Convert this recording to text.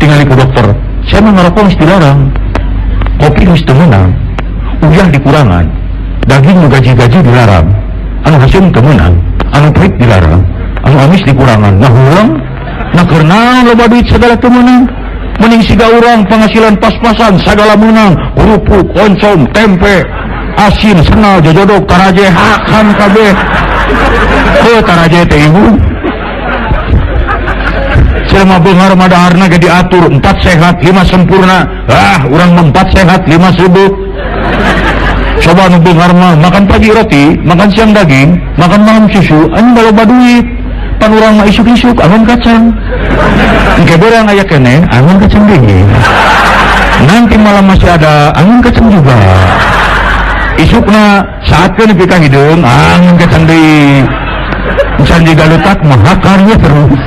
Ditingali ku dokter, saya mah ngarokok geus dilarang, kopi geus teu meunang, uyah dikurangan, daging nu gaji-gaji dilarang, anu haseum teu meunang, anu pahit dilarang, anu amis dikurangan. Nah urang nah keur naon loba duit segala teu meunang. Mending siga urang penghasilan pas-pasan segala meunang, kerupuk, oncom, tempe, asin, senal, jojodok, taraje, hakan kabeh. Heuh taraje teh ibu. Selama beunghar mah daharna ge diatur 4 sehat, 5 sempurna. Ah, urang mah 4 sehat, 5 sibuk. Coba nu beunghar mah makan pagi roti, makan siang daging, makan malam susu, anjing loba duit. Pan urang mah isuk-isuk angon kacang. Engke beurang aya keneh angon kacang deui. Nanti malam masih ada angon kacang juga. Isukna saatkeun nepi ka hideung angon kacang deui. Can jiga leutak mah hakarnya terus.